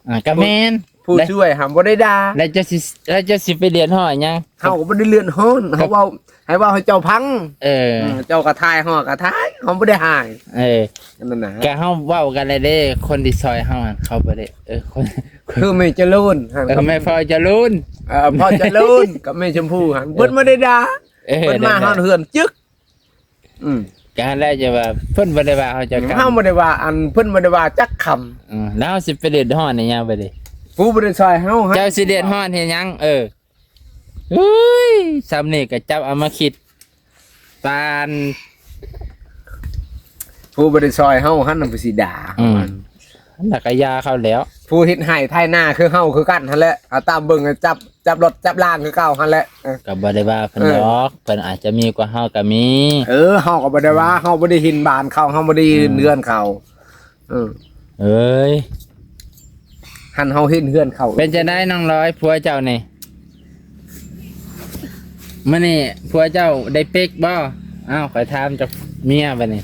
ອ່າ ກໍແມ່ນ ຜູ້ ຜູ້ຊ່ວຍຫັ້ນບໍ່ໄດ້ດ່າ. ແລ້ວເຈົ້າຊິ ແລ້ວເຈົ້າຊິໄປເດືອດຮ້ອນຫຍັງ? ເຮົາກໍບໍ່ໄດ້ເດືອດຮ້ອນ ເຮົາເວົ້າ ໃຫ້ເວົ້າໃຫ້ເຈົ້າຟັງ. ເອີ ເອີ ເຈົ້າກໍຖ່າຍ ເຮົາກໍຖ່າຍ ເຮົາບໍ່ໄດ້ຫາຍ. ເອີ ນັ້ນນະ ກະເຮົາເວົ້າກັນແລ້ວເດ້ ຄົນທີ່ຊ່ອຍເຮົາຫັ້ນ ເຂົາບໍ່ໄດ້ ເອີ ຄົນ ຄືແມ່ຈະເລີນຫັ້ນ ເອີ ກັບແມ່ພໍ່ຈະເລີນ ເອີ ພໍ່ຈະເລີນກັບແມ່ຊົມພູຫັ້ນ ເອີ ເພິ່ນບໍ່ໄດ້ດ່າ. ເອີ ເພິ່ນມາຮອດເຮືອນຈຶກ. ອືມ ກະຫັ້ນແຫຼະ ຈະວ່າເພິ່ນບໍ່ໄດ້ວ່າເຮົາຈັກ ເຮົາບໍ່ໄດ້ວ່າ ອັນ ເພິ່ນບໍ່ໄດ້ວ່າຈັກຄຳ. ອືມ ແລ້ວເຮົາຊິໄປເດືອດຮ້ອນອີ່ຫຍັງບາດນີ້? ຜູ້ບໍ່ໄດ້ຊ່ອຍເຮົາ ເຈົ້າຊິເດືອດຮ້ອນເຮັດຫຍັງ? ເອີ ເອີຍ ຊ່ຳນີ້ກໍຈັບເອົາມາຄິດ ປານ ຜູ້ບໍ່ໄດ້ຊ່ອຍເຮົາຫັ້ນນະ ຜູ້ຊິດ່າ. ອືມ ແລ້ວກໍຢ່າເຂົາແລ້ວ ຜູ້ເຮັດໄຮ່ໄຖນາຄືເຮົາຄືກັນຫັ້ນແຫຼະ ເອົາຕາມເບິ່ງ ຈັບ ຈັບລົດຈັບລາງຄືເກົ່າຫັ້ນແຫຼະ. ເອີ ກໍບໍ່ໄດ້ວ່າເພິ່ນ ເອີ ດອກ ເພິ່ນອາດຈະມີກວ່າເຮົາກໍມີ. ເອີ ເຮົາກໍບໍ່ໄດ້ວ່າ ເຮົາບໍ່ໄດ້ເຫັນບ້ານເຂົາ ເຮົາບໍ່ໄດ້ເຫັນ ອືມ ເຮືອນເຂົາ. ເອີ ເອີຍ ຫັ້ນເຮົາເຫັນເຮືອນເຂົາ. ເປັນຈັ່ງໃດນ້ອງລອຍ ຜົວເຈົ້ານີ້? ມື້ນີ້ຜົວເຈົ້າໄດ້ເປັກບໍ່? ອ້າວ ຂ້ອຍຖາມຈາກເມຍບາດນີ້.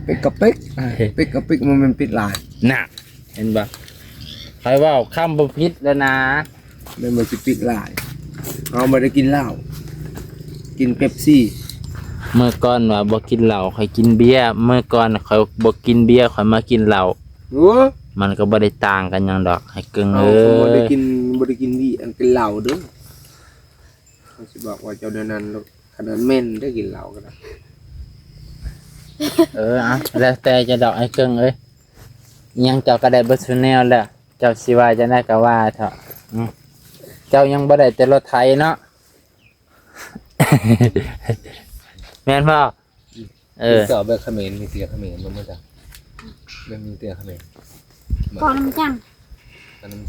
ເປັກກໍເປັກ ເປັກກໍເປັກ ບໍ່ແມ່ນເປັກຫຼາຍ. ນະ ເຫັນບໍ່? ຂ້ອຍເວົ້າຄຳບໍ່ຜິດແລ້ວນະ. ແມ່ນບໍ່ຊິປິດຫຼາຍ ເຮົາບໍ່ໄດ້ກິນເຫຼົ້າ ກິນເປັບຊີ. ເມື່ອກ່ອນວ່າບໍ່ກິນເຫຼົ້າ ຂ້ອຍກິນເບຍ ເມື່ອກ່ອນຂ້ອຍບໍ່ກິນເບຍ ຂ້ອຍມາກິນເຫຼົ້າ. ໂອ້ ມັນກໍບໍ່ໄດ້ຕ່າງກັນຫຍັງດອກ ອ້າຍເກິ່ງເອີຍ. ບໍ່ໄດ້ກິນ ບໍ່ໄດ້ກິນເບຍ ອັນ ກິນເຫຼົ້າເດີ້. ຂ້ອຍຊິບອກວ່າເຈົ້າແນວນັ້ນໂລດ ຂະໜາດແມ່ນໄດ້ກິນເຫຼົ້າກໍໄດ້. ເອີ ເອົາ ແລ້ວແຕ່ເຈົ້າດອກ ອ້າຍເກິ່ງເອີຍ. ອີ່ຫຍັງເຈົ້າກໍໄດ້ເບິດຊຸແນວແລ້ວ ເຈົ້າຊິວ່າຈັ່ງໃດກໍວ່າເຖາະ. ອືມ ເຈົ້າຍັງບໍ່ໄດ້ແຕ່ລົດໄຖເນາະ ແມ່ນບໍ່? ເອີ ສອບແບບຂະເໝນ ມີເສືອຂະເໝນບໍ່? ມັນຈະ ແບບມີເສືອຂະເໝນ ຂໍນຳຈັງ ຂໍນຳ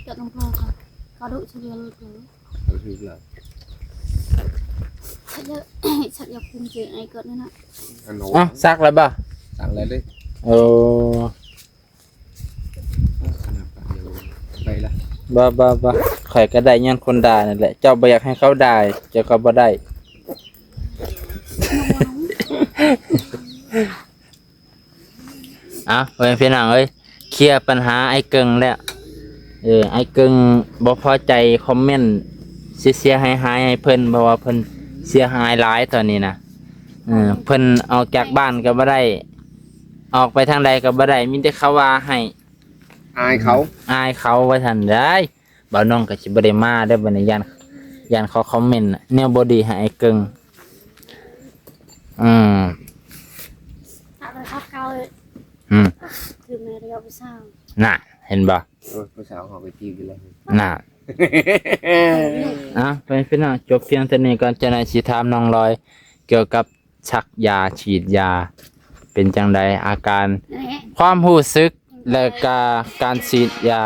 ເກີດລົງພໍເຂົາ ເຂົາດຸຊະເຫຼືອເລີຍ ເຂົາຖືກແລ້ວ ສັກຢາ ສັກຢາຄຸມເຈີໄອເກີດນັ້ນນະ. ອັນໂນ ເອົ້າ ສັກແລ້ວບໍ່? ສັກແລ້ວເດ້. ໂອ້ ໄປລະ ບໍ່ ບໍ່ ບໍ່ ຂ້ອຍກໍໄດ້ຍ້ອນຄົນດ່ານັ້ນແຫຼະ ເຈົ້າບໍ່ຢາກໃຫ້ເຂົາດ່າ ເຈົ້າກໍບໍ່ໄດ້. ເອົາ ເອີ ພີ່ນ້ອງເອີຍ ເຄຍບັນຫາອ້າຍເກິ່ງແລ້ວ. ເອີ ອ້າຍເກິ່ງບໍ່ພໍໃຈຄອມເມັນເສຍໆຫາຍໆໃຫ້ເພິ່ນ ເພາະວ່າເພິ່ນເສຍຫາຍຫຼາຍຕອນນີ້ນະ. ເອີ ເພິ່ນອອກຈາກບ້ານກໍບໍ່ໄດ້ ອອກໄປທາງໃດກໍບໍ່ໄດ້ ມີແຕ່ເຂົາວ່າໃຫ້ ອາຍເຂົາ ອາຍເຂົາວ່າຊັ້ນໄດ໋. ບ່າວນ້ອງກໍຊິບໍ່ໄດ້ມາເດີ້ບັດນີ້ ຢ້ານ ຢ້ານເຂົາຄອມເມັນແນວບໍ່ດີໃຫ້ອ້າຍເກິ່ງ. ອືມ ຖ້າໄປຂັບເຂົາ ອືມ ຄືແມ່ໄດ້ເອົາຜູ້ສາວ ນ່າ ເຫັນບໍ່? ໂອ້ຍ ຜູ້ສາວເຮົາໄປຈີບຢູ່ແລ້ວ ນ່າ. ອ່ະ ເພື່ອນພີ່ນ້ອງ ຈົບພຽງເທົ່ານີ້ກ່ອນ ຈັກໜ້ອຍຊິຖາມນ້ອງລອຍກ່ຽວກັບ ສັກຢາ ສີດຢາ ເປັນຈັ່ງໃດອາການ ຄວາມຮູ້ສຶກ ແລະກະການສີດຢາ?